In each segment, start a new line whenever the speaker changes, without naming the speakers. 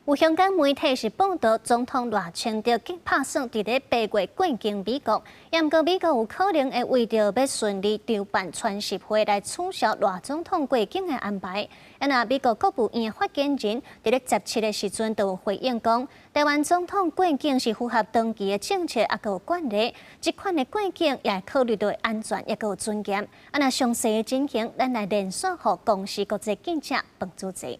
有香港媒體是報道，總統賴清德計拍算佇咧8月過境美國，毋過美國有可能會為著欲順利籌辦川習會來取消賴總統過境的安排。啊，若美國國務院發言人佇咧17的時陣就有回應講，台灣總統過境是符合長期的政策抑閣有慣例，這款的過境也會考慮著安全抑閣有尊嚴。啊，若詳細的情形，咱來連線予公視國際記者彭祖澤。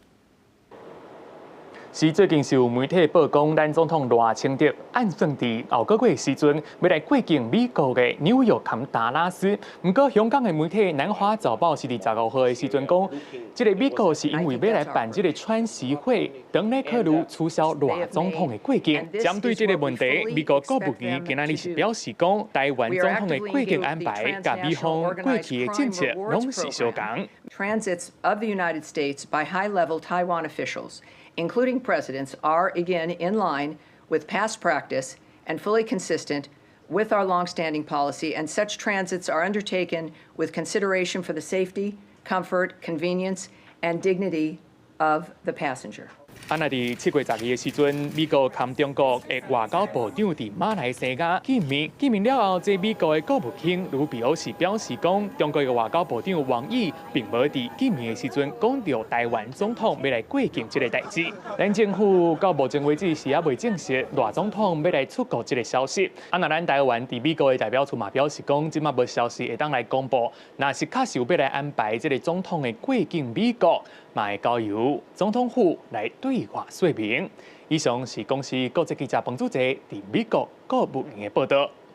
是最近是有媒體報講，咱總統賴清德按算佇後個月時陣，欲來過境美國的紐約佮達拉斯。毋過香港的媒體《南華早報》是佇15號的時陣講，這个美國是因為欲來辦這个川習會，當咧考慮取消賴總統的過境。針對這个問題，美國國務院今仔日是表示講，台灣總統的過境安排，佮美方過去的政策攏是相仝。
Transits of the United States by high-level Taiwan officials, including presidents, are again in line with past practice and fully consistent with our longstanding policy, and such transits are undertaken with consideration for the safety, comfort, convenience, and dignity of the passenger.
啊，若佇7月12的時陣，美國佮中國的外交部長佇馬來西亞見面，見面了後，這美國的國務卿盧比歐是表示講，中國的外交部長王毅並無佇見面的時陣講著台灣總統欲來過境這个代誌。咱政府到目前為止是猶未證實賴總統欲來出國這个消息。啊，若咱台灣佇美國的代表處嘛表示講，這馬無消息會當來公布，若是確實有欲來安排這个總統的過境美國，嘛會交由總統府來對外說明。以上是公視國際記者彭祖澤佇美國國務院的報道。